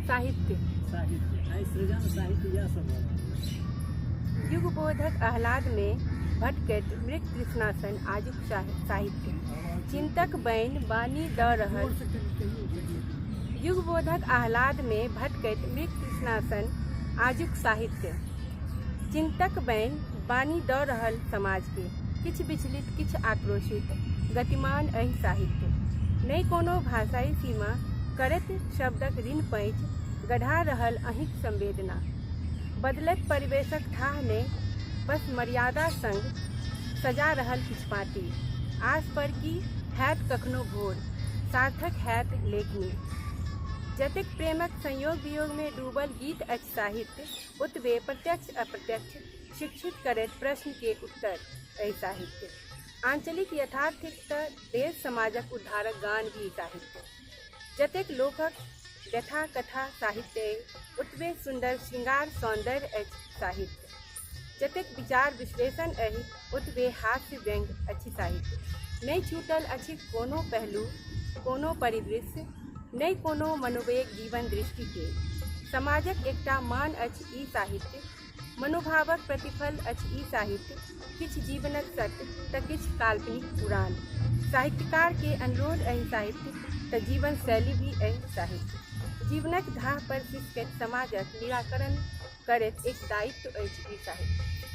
साहित्य। साहित्य आइ सृजन साहित्य इएह सब भऽ रहल अछि। युगबोधक आह्लादमे भटकैत मृग तृष्णासन आजुक साहित्य। चिन्तक बनि बानी दऽ रहल। जोरसँ कनि कहियौ बढ़िआँ। युगबोधक आह्लादमे भटकैत मृग तृष्णासन आजुक साहित्य। चिन्तक बनि बानी दऽ रहल समाजके। किछु विचलित, किछु आक्रोशित, गतिमान एहि साहित्य। नहि कोनो भाषाई सीमा करैत शब्दक ऋण पैंच गढ़ा रहल अहींक संवेदना। बदलैत परिवेशक थाह नहि, बस मर्यादा संग सजा रहल किछु पाँती। आस पर की हैत कखनो भोर, सार्थक हैत लेखनी। जतेक प्रेमक संयोग वियोगमे डूबल गीत अछि साहित्य, ओतबे प्रत्यक्ष अप्रत्यक्ष शिक्षित करैत प्रश्नके उत्तर एहि साहित्य। आंचलिक यथार्थ तऽ देश समाजक उद्धारक गान भी साहित्य। जतेक लोकक व्यथा कथा साहित्य अइ, ओतबे सुन्दर श्रृंगार सौन्दर्य अछि साहित्य। जतेक विचार विश्लेषण अहि, ओतबे हास्य व्यंग्य अछि साहित्य। नहि छूटल अछि कोनो पहलू, कोनो परिदृश्य, नहि कोनो मनोवेग जीवन दृष्टिके। समाजक एकटा मान अछि ई साहित्य, मनोभावक प्रतिफल अछि ई साहित्य, किछु जीवनक सत्य तऽ किछु काल्पनिक पुराण। साहित्यकार के अनुरोध एहि साहित्य तऽ जीवन शैली भी एहि साहित्य। जीवनक धाह पर सिसकैत समाजक निराकरण करैत एक दायित्व अछि ई साहित्य।